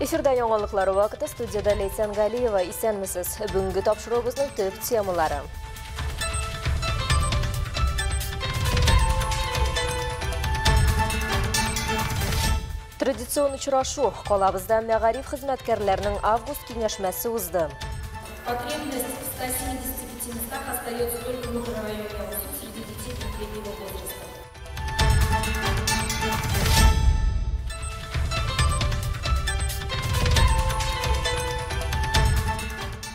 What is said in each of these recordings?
Эфирда яңалыклар вакыты, студияда Ләйсән Галиева. Исәнмесез. Бүгенге тапшыруыбызның төп темалары. Традицион очрашу калабызда мәгариф хезмәткәрләренең август киңәшмәсе узды. Потребность в 175 местах остается только в микрорайоне Алсу среди детей трехлетнего возраста.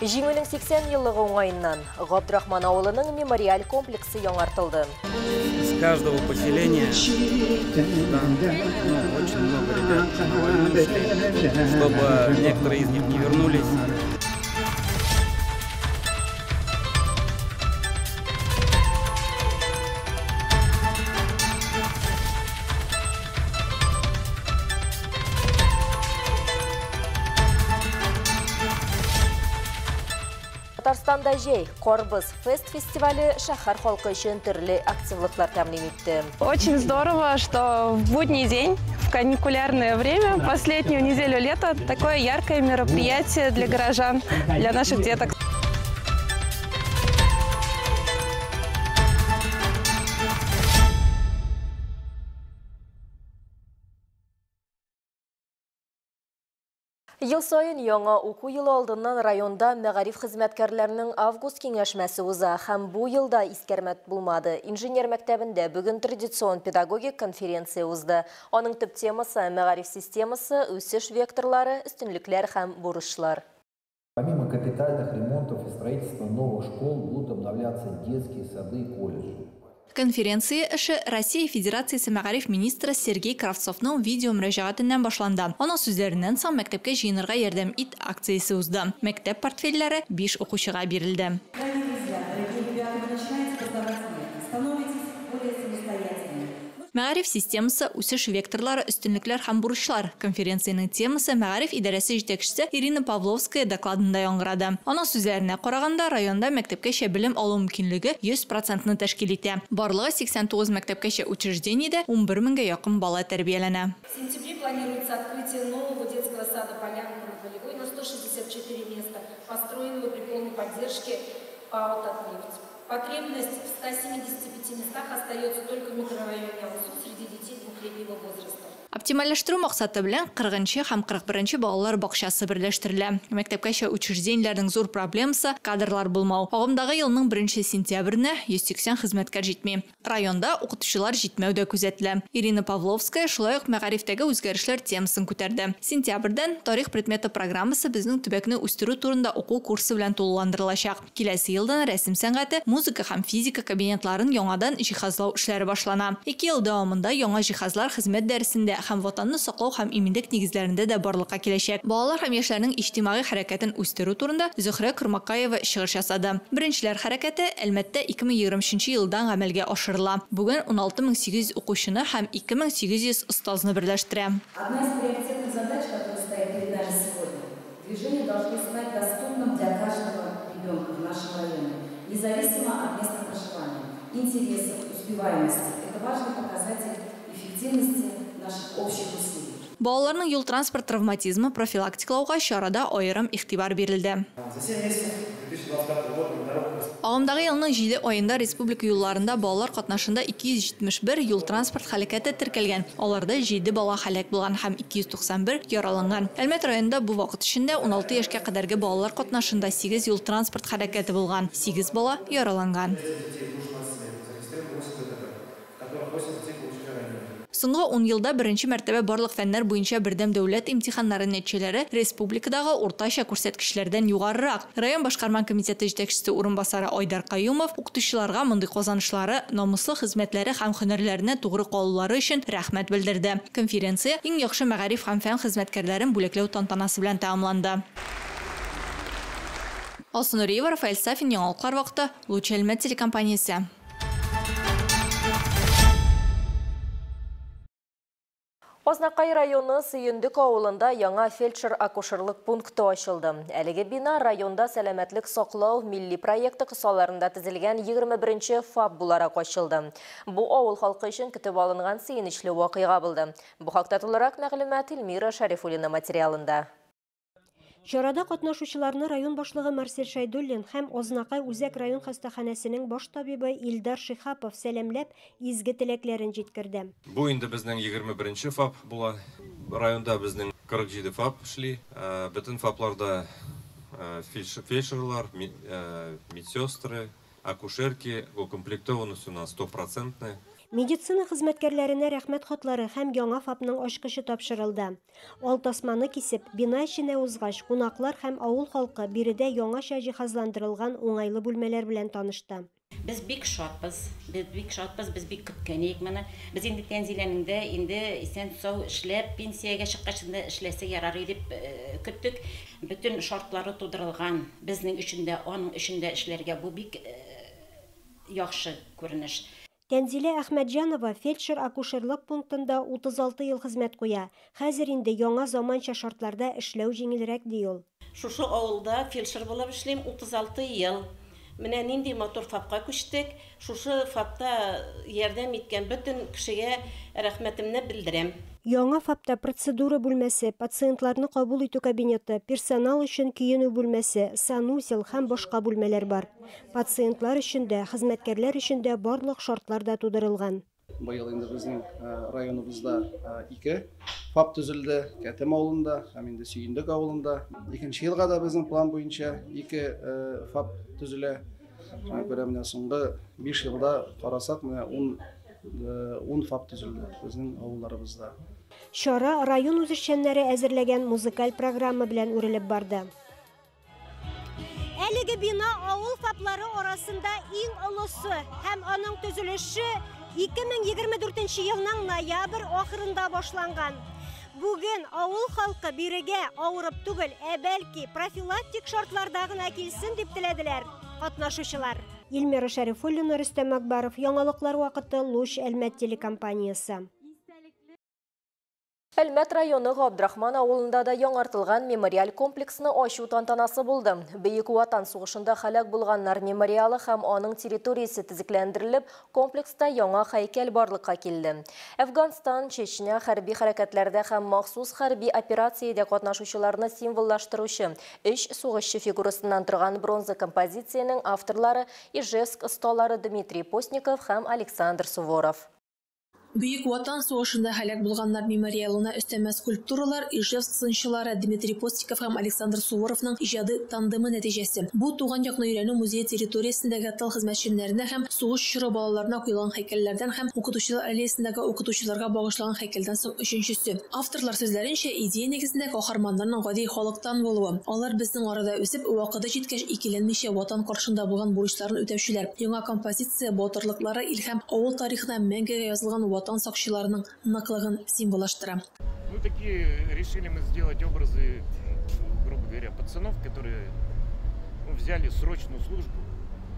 Җиңүнең 80 еллыгы уңаеннан Габдрахман авылының мемориаль комплексы яңартылды. Из каждого поселения сюда, ну, очень много ребят на войну шли, чтобы некоторые из них не вернулись. Татарстанда җәй Карбыз фест фестивале шәһәр халкы өчен төрле активлыклар тәкъдим итте. Очень здорово, что в будний день, в каникулярное время, последнюю неделю лета, такое яркое мероприятие для горожан, для наших деток. Ел саен яңа уку елы алдыннан районда мәгариф хезмәткәрләренең август киңәшмәсе уза һәм бу елда искәрмә булмады. Инженер мәктәбендә бүген традицион педагогик конференция узды. Аның төп темасы мәгариф системасы, үсеш векторлары, өстенлекләр һәм бурычлар. Помимо капитальных ремонтов и строительства новых школ будут обновляться детские сады и колледжи. Конференция эше Россия Федерациясе мәгариф министры Сергей Кравцовның видео мөрәҗәгатеннән башланды. Аның сүзләреннән соң мәктәпкә җыенырга ярдәм ит акциясе узды. Мәктәп портфельләре 5 укучыга бирелде. Дорогие друзья, дорогие ребята, вы начинаете познавать мир, становитесь более самостоятельными. Мәгариф системасы, үсеш векторлары, өстенлекләр һәм бурычлар. Конференциянең темасы мәгариф идарәсе җитәкчесе Ирина Павловская докладында яңгырады. Аның сүзләренә караганда, районда мәктәпкәчә белем алу мөмкинлеге 100%-ны тәшкил итә. Барлыгы 89 мәктәпкәчә учреждениедә 11 меңгә якын бала тәрбияләнә. В сентябре планируется открытие нового детского сада «Полянка» на Полевой на 164 места, построенного при полной поддержке ПАО «Татнефть». Потребность в 175 местах остается только в микрорайоне Алсу среди детей двухлетнего возраста. Оптимальләштерү максаты белән 40 һәм 41 балалар бакчасы берләштерелә. Мәктәпкәчә учреждениеләрнең зур проблемасы кадрлар булмау. Агымдагы елның 1 сентябренә 180 хезмәткәр җитми. Районда укытучылар җитмәү дә күзәтелә. Ирина Павловская шулай ук мәгарифтәге үзгәрешләр темасын күтәрде. Сентябрьдән тарих предметы программасы безнең төбәкне үстерү турында уку курсы белән тулыландырылачак. Киләсе елдан рәсем сәнгате, музыка һәм физика кабинетларын яңадан җиһазлау эшләре башлана. 2 ел дәвамында яңа җиһазлар хезмәт дәресендә һәм ватанны саклау һәм иминлек нигезләрендә дә барлыкка киләчәк. Балалар һәм яшьләрнең иҗтимагый хәрәкәтен үстерү турында Зөһрә Кормакаева чыгыш ясады. Беренчеләр хәрәкәте Әлмәттә 2023 елдан гамәлгә ашырыла. Бүген 16800 укучыны һәм 2800 остазны берләштерә. Одна из приоритетных задач, которая стоит перед нами сегодня, движение должно стать доступным для каждого ребенка в нашем районе, независимо от места проживания, интересов, успеваемости. Это важный показатель эффективности наших общих усилий. Балаларның юл-транспорт травматизмы профилактикалауга чарада аерым игътибар бирелде. За 7 месяцев 2025 года на дорогах Агымдагы елның 7 аенда республика юлларында балалар катнашында 271 юл-транспорт һәлакәте теркәлгән. Аларда 7 бала һәлак булган һәм 291 яраланган. Әлмәт районында бу вакыт эчендә 16 яшькә кадәрге балалар катнашында 8 юл-транспорт һәлакәте булган, 8 бала яраланган. Соңгы 10 елда беренче мәртәбә барлык фәннәр буенча бердәм дәүләт имтиханнары нәтиҗәләре республикадагы уртача күрсәткечләрдән югарырак. Район башкарма комитеты җитәкчесе урынбасары Айдар Каюмов укытучыларга мондый казанышлары, намуслы хезмәтләре һәм һөнәрләренә тугры калулары өчен рәхмәт белдерде. Конференция иң яхшы мәгариф һәм фән хезмәткәрләрен бүләкләү тантанасы белән тәмамланды. Алсу Нуриева, Рафаэль Сафин, Яңалыклар вакыты, Луч Әлмәт телекомпаниясе. Азнакай районы Сөендек авылында яңа фельдшер-акушерлык пункты ачылды. Әлеге бина районда сәламәтлек саклау милли проекты кысаларында төзелгән 21 ФАП буларак ачылды. Бу авыл халкы өчен көтеп алынган сөенечле вакыйга булды. Бу хакта тулырак мәгълүмат Эльмира Шәрифуллина материалында. Чарада катнашучыларны район башлыгы Марсель Шәйдуллин һәм Азнакай үзәк район хастаханәсенең баш табибы Илдар Шиһапов сәламләп, изге теләкләрен җиткерде. Бу инде безнең 21 ФАП була. Районда безнең 47 ФАП эшли. Бөтен ФАПларда фельдшерлар, медсестры, акушерки, укомплектованность у нас 100%. Медицина хезмәткәрләренә рәхмәт хатлары һәм яңа ФАПның ачкычы тапшырылды. Ал тасманы кисеп, бина эченә узгач, кунаклар һәм авыл халкы биредә яңача җиһазландырылган уңайлы бүлмәләр белән танышты. Без бик шатбыз, без бик көткән идек моны. Без инде Тәнзиләнең дә инде исән-сау эшләп, пенсиягә чыккач инде эшләсе ярар дип көттек. Бөтен шартлары тудырылган безнең өчен дә, аның өчен дә эшләргә бу бик яхшы күренеш. Тәнзилә Әхмәтҗанова фельдшер-акушерлык пунктында 36 ел хезмәт куя. Хәзер инде яңа заманча шартларда эшләү җиңелрәк, ди ул. Шушы авылда фельдшер булып эшлим 36 ел. Менә нинди матур ФАПка күчтек. Шушы ФАПта ярдәм иткән бөтен кешегә рәхмәтемне белдерәм. Яңа ФАПта процедура бүлмәсе, пациентларны кабул итү кабинеты, персонал өчен киенү бүлмәсе, санузел һәм башка бүлмәләр бар. Пациентлар өчен дә, хезмәткәрләр өчен дә барлык шартлар да тудырылган. Быел инде безнең районыбызда 2 ФАП төзелде, Кәтем авылында һәм инде Сөендек авылында. Икенче елга да безнең план буенча 2 ФАП төзелә. Шуңа күрә менә соңгы 5 елда карасак, менә 10 ФАП төзелде безнең авылларыбызда. Чара район үзешчәннәре әзерләгән музыкаль программа белән үрелеп барды. Әлеге бина авыл ФАПлары арасында иң олысы һәм аның төзелеше 2024 елның ноябрь ахырында башланган. Бүген авыл халкы бирегә авырып түгел, ә бәлки профилактик шартларда гына килсен дип теләделәр катнашучылар. Эльмира Шәрифуллина, Рөстәм Акбаров, Яңалыклар вакыты, Луч Әлмәт телекомпаниясе. Әлмәт районы Габдрахман авылында да яңартылган мемориаль комплексны ачу тантанасы булды. Бөек Ватан сугышында һәлак булганнар мемориалы һәм аның территориясе төзекләндерелеп, комплекста яңа һәйкәл барлыкка килде. Әфганстан, Чечня хәрби хәрәкәтләрдә һәм махсус хәрби операциядә катнашучыларны символлаштыручы өч сугышчы фигурасыннан торган бронза композициянең авторлары Ижевск осталары Дмитрий Постников һәм Александр Суворов. Бөек Ватан сугышында һәлак булганнар мемориалына өстәмә скульптуралар Ижевск сынчылары Дмитрий Постников һәм Александр Суворовның иҗади тандемы нәтиҗәсе. Бу туган якны өйрәнү музее территориясендәге тыл хезмәтчәннәренә һәм сугыш чоры балаларына куелган һәйкәлләрдән һәм укытучылар аллеясындагы укытучыларга багышланган һәйкәлдән соң өченчесе. Авторлар сүзләренчә, идея нигезендә каһарманнарның гади халыктан булуы. Алар безнең арада үсеп, вакыты җиткәч икеләнмичә ватан каршында булган бурычларын үтәүчеләр. Яңа композиция батырлыклары ил һәм авыл тарихына мәңгегә язылган ватан сакчыларының ныклыгын символлаштыра. Ну, такие решили мы сделать образы, грубо говоря, пацанов, которые, ну, взяли срочную службу.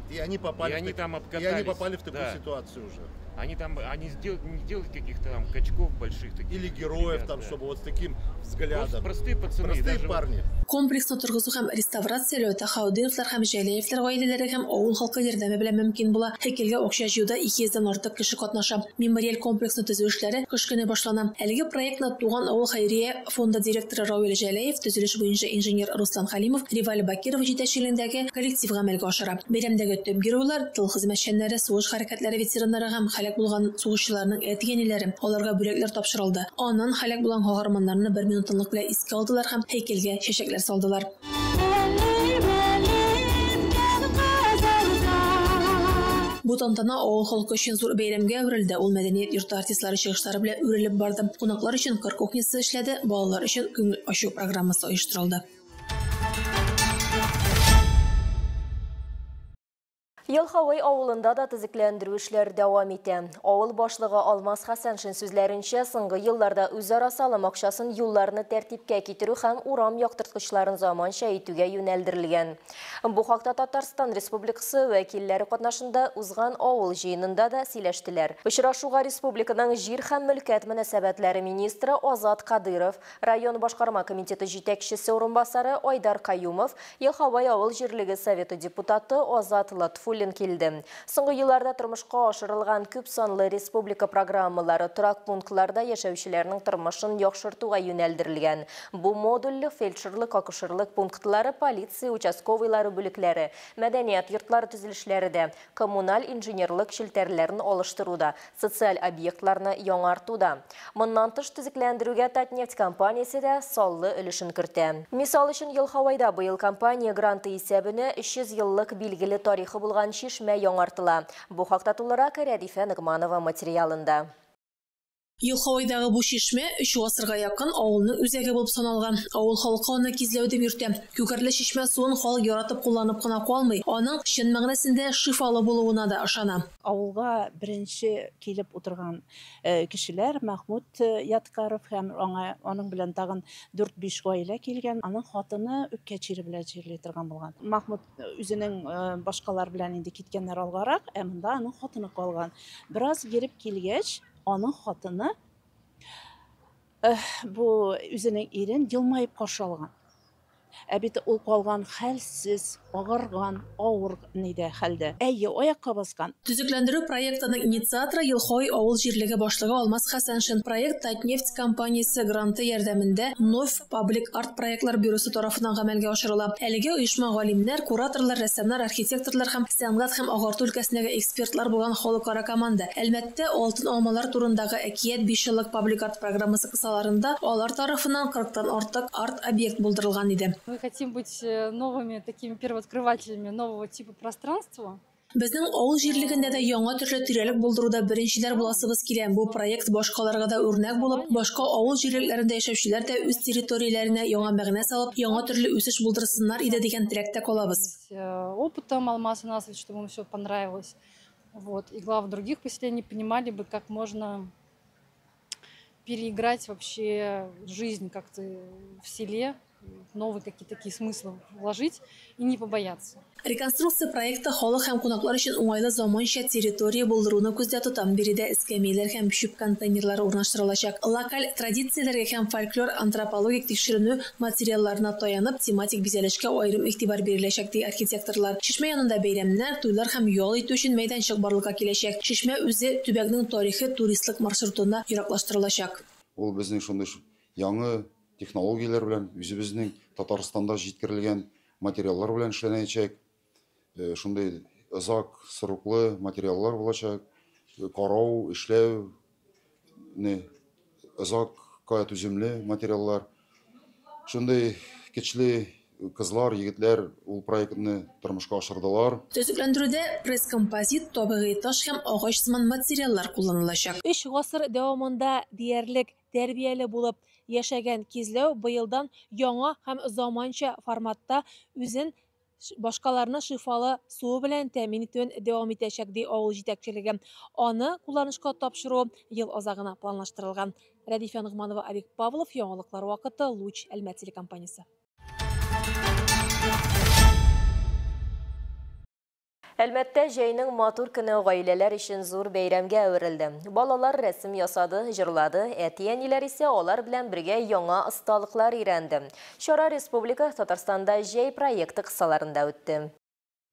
И они попали, и они там обкатались. И они попали в такую да. ситуацию уже. Они там, они не делают каких-то там качков больших таких. Или героев, ребят, там, да. чтобы вот с таким взглядом. Просто простые пацаны. Простые даже парни. Комплексны торгызу һәм реставрацияләү Тахаудиновлар һәм Җәләевләр гаиләләре һәм авыл халкы ярдәме белән мөмкин була. Һәйкәлгә акча җыюда 200дән артык кеше катнаша. Мемориаль комплексны төзү эшләре кыш көне башлана. Әлеге проектны Туган авыл хәйрия фонды директоры Равил Җәләев, төзелеш буенча инженер Руслан Халимов, Риваль Бакиров җитәкчелегендәге коллектив гамәлгә ашыра. Бәйрәмдәге төп геройлар тыл хезмәтчәннәре, сугыш хәрәкәтләре ветераннары һәм һәлак булган сугышчыларның әти-әниләре. Аларга бүләкләр тапшырылды. Аннан һәлак булган каһарманнарны бер минут тынлык белән искә алдылар һәм һәйкәлгә чәчәкләр салдылар. Бу тантана авыл халкы өчен зур бәйрәмгә әверелде. Ул мәдәният йорты артистлары чыгышлары белән үрелеп барды. Кунаклар өчен кыр кухнясы эшләде, балалар өчен күңел ачу программасы оештырылды. Елховой авылында да төзекләндерү эшләре дәвам итә. Авыл башлыгы Алмаз Хәсәншин сүзләренчә, соңгы елларда үзара салым акчасын юлларны тәртипкә китерү һәм урам яктырткычларын заманча итүгә юнәлдерелгән. Бу хакта Татарстан Республикасы вәкилләре катнашында узган авыл җыенында да сөйләштеләр. Очрашуга республиканың җир һәм мөлкәт мөнәсәбәтләре министры Азат Кадыров, район башкарма комитеты җитәкчесе урынбасары Айдар Каюмов, Елховой авыл җирлеге советы депутаты Азат Латфуллин килде. Соңгы елларда тормышка ашырылган күп санлы республика программалары торак пунктларда яшәүчеләрнең тормышын яхшыртуга юнәлдерелгән. Бу модульле фельдшерлык-акушерлык пунктлары, полиция участковыйлары бүлекләре, мәдәният йортлары төзелешләре дә, коммуналь инженерлык челтәрләрен алыштыруда, социаль объектларны яңартуда. Моннан тыш төзекләндерүгә Татнефть компаниясе дә саллы өлешен кертә. Мисал өчен, Елховойда быел компания гранты исәбенә 300 еллык билгеле тарихы булган чишмә яңартыла. Бу хакта тулырак Рәдифә Ногманова материалында. Елховойдагы бу чишмә 3 гасырга якын авылның үзәге булып саналган. Авыл халкы аны кизләү дип йөртә. Күкәрле чишмә суын халык яратып кулланып кына калмый, аның чын мәгънәсендә шифалы булуына да ышана. Авылга беренче килеп утырган кешеләр Махмуд Яткаров һәм аның белән тагын 4-5 гаилә килгән. Аның хатыны үпкә чире белән чирли торган булган. Махмуд үзенең башкалар белән инде киткәннәр алгарак, ә монда аның хатыны калган. Бераз йөреп килгәч, аның хатыны бу үзенең ирен елмаеп каршы алган. Ә бит ул калган хәлсез, агырган, авыр нидә хәлдә. Әйе, аякка баскан. Төзекләндерү проектының инициаторы Елховой авыл җирлеге башлыгы Алмаз Хәсәншин. Проект Татнефть компаниясе гранты ярдәмендә Нов Паблик Арт проектлар бюросы тарафыннан гамәлгә ашырыла. Әлеге оешма галимнәр, кураторлар, рәссамнар, архитекторлар һәм сәнгать һәм агарту өлкәсендәге экспертлар булган халыкара команда. Әлмәттә алтын алмалар турындагы әкият 5 еллык паблик арт программасы кысаларында алар тарафыннан 40-тан артык арт-объект булдырылган иде. Мы хотим быть новыми такими первооткрывателями нового типа пространства. Безнең авыл җирлегендә дә яңа төрле тирәлек булдыруда беренчеләр буласыбыз килә. Бу проект башкаларга да үрнәк булып, башка авыл җирлекләрендә яшәүчеләр дә үз территорияләренә яңа мәгънә салып, яңа төрле үсеш булдырсыннар иде дигән теләктә калабыз. Опытом Алмаз Анасович, чтобы ему все понравилось. Вот. И главы других поселений понимали бы, как можно переиграть вообще жизнь как-то в селе, новые какие-то такие смыслы вложить и не побояться. Реконструкция проекты халык һәм кунаклар өчен уңайлы заманча территория булдыруны күздә тота. Биредә эскәмияләр һәм чүп контейнерлары урнаштырылачак. Локаль традицияләргә һәм фольклор антропологик тикшеренү материалларына таянып, тематик бизәлешкә аерым игътибар биреләчәк, ди архитекторлар. Чишмә янында бәйрәмнәр, туйлар һәм ял итү өчен мәйданчык барлыкка киләчәк. Чишмә үзе төбәкнең тарихи туристлык маршрутына яраклаштырылачак. Ул безнең шундый яңа технологияләр белән үзебезнең Татарстанда җиткерелгән материаллар белән эшләнәчәк. Шундый озак сроклы материаллар булачак. Карау, эшләү, озакка түземле материаллар. Шундый көчле кызлар, егетләр ул проектны тормышка ашырдылар. Төзекләндерүдә пресс-композит, табигый таш һәм агач сыман материаллар кулланылачак. 3 гасыр дәвамында диярлек тәрбияле булып яшәгән Кизләү быелдан яңа һәм заманча форматта үзен башкаларны шифалы суы белән тәэмин итүен дәвам итәчәк, ди авыл җитәкчелеге. Аны кулланышка тапшыру ел азагына планлаштырылган. Рәдифә Ногманова, Олег Павлов, Яңалыклар вакыты, Луч, Әлмәт телекомпаниясе. Әлмәттә җәйнең матур көне гаиләләр өчен зур бәйрәмгә әверелде. Балалар рәсем ясады, җырлады, әти-әниләр исә алар белән бергә яңа осталыклар өйрәнде. Чара Республика Татарстанда җәй проекты кысаларында үтте.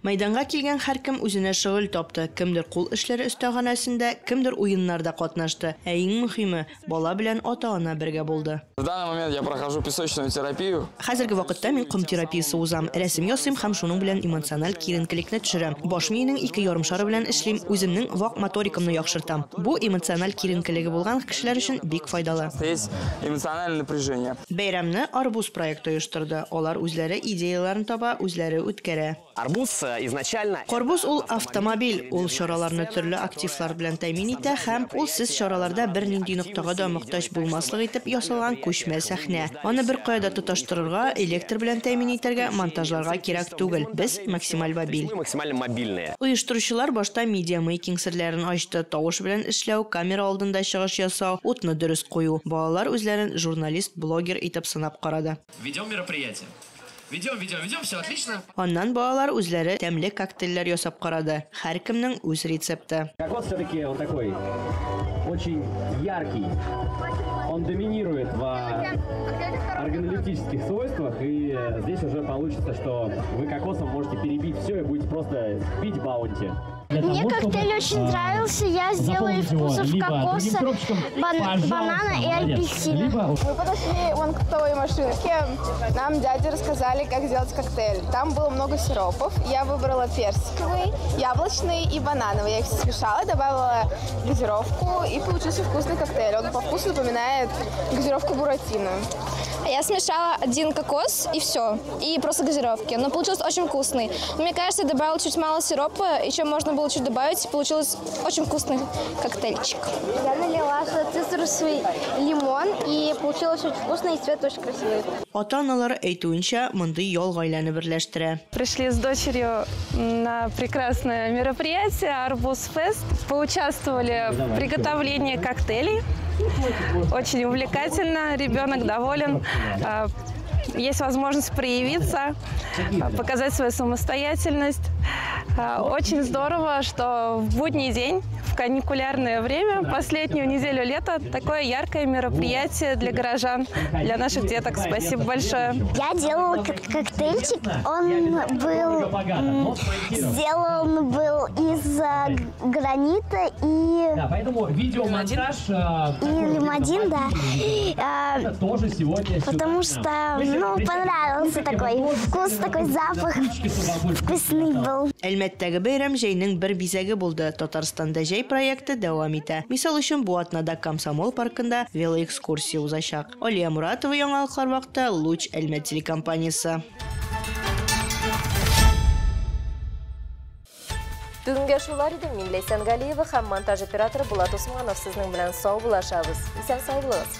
Мәйданга килгән һәркем үзенә шөгыль тапты. Кемдер кул эшләре остаханәсендә, кемдер уеннарда катнашты. Ә иң мөһиме, бала белән ата-ана бергә булды. В данный момент я прохожу песочную терапию. Хәзерге вакытта мин ком терапиясе узам. Рәсем ясыйм һәм шуның белән эмоциональ киеренкелекне төшерәм. Баш миенең ике ярымшары белән эшлим, үземнең вак моторикамны яхшыртам. Бу эмоциональ киеренкелеге булган кешеләр өчен бик файдалы. Есть эмоциональное напряжение. Бәйрәмне Арбуз проекты оештырды. Алар үзләре идеяларын таба, үзләре үткәрә. Арбуз изначально... Карбуз ул автомобиль, ул чараларны төрле активлар белән тәэмин итә һәм ул сез чараларда бернинди ноктага да мохтаҗ булмаслык итеп ясалган күчмә сәхнә. Аны беркая да тоташтырырга, электр белән тәэмин итәргә, монтажларга кирәк түгел. Без максималь мобиль. Мы максимально мобильные. Оештыручылар башта медиамейкинг серләрен ачты. Тавыш белән эшләү, камера алдында чыгыш ясау, утны дөрес кую. Балалар үзләрен журналист, блогер итеп сынап карады. Ведем мероприятие. Ведем, ведем, ведем, все отлично. Аннан балалар үзләре тәмле коктейльләр ясап карады. Һәркемнең үз рецепты. Кокос все-таки он такой очень яркий. Он доминирует в органолептических свойствах, и здесь уже получится, что вы кокосом можете перебить все и будете просто пить баунти. Мне коктейль очень нравился, я сделала из вкусов кокоса, банана и апельсина. Мы подошли вон к той машинке, нам дяди рассказали, как сделать коктейль. Там было много сиропов, я выбрала персиковый, яблочный и банановый. Я их смешала, добавила газировку, и получился вкусный коктейль. Он по вкусу напоминает газировку буратино. Я смешала один кокос и все, и просто газировки, но получился очень вкусный. Мне кажется, я добавила чуть мало сиропа, еще можно было чуть добавить, и получился очень вкусный коктейльчик. Я налила цитрусовый лимон, и получилось очень вкусно, и цвет очень красивый. Ата-аналар әйтүенчә, мондый ял гаиләне берләштерә. Пришли с дочерью на прекрасное мероприятие «Арбуз Фест». Поучаствовали в приготовлении коктейлей. Очень увлекательно, ребенок доволен. Есть возможность проявиться, показать свою самостоятельность. Очень здорово, что в будний день, в каникулярное время, последнюю неделю лета, такое яркое мероприятие для горожан, для наших деток. Спасибо большое. Я делала коктейльчик, он был сделан был из гранита и лимонадин, да. Потому что, ну, понравился такой вкус, такой запах вкусный был. Әлмәттәге бәйрәм җәйнең бер бизәге булды. Татарстанда җәй проекты дәвам итә. Мисал өчен, бу атнада Комсомол паркында велоэкскурсия узачак. Алия Муратова, яңалыклар вакыты, Луч Әлмәт телекомпаниясе. Бүгенгә шулар иде. Мин Ләйсән Галиева һәм монтаж операторы Булат Усманов сезнең белән сау булашабыз. Исән сау булыгыз.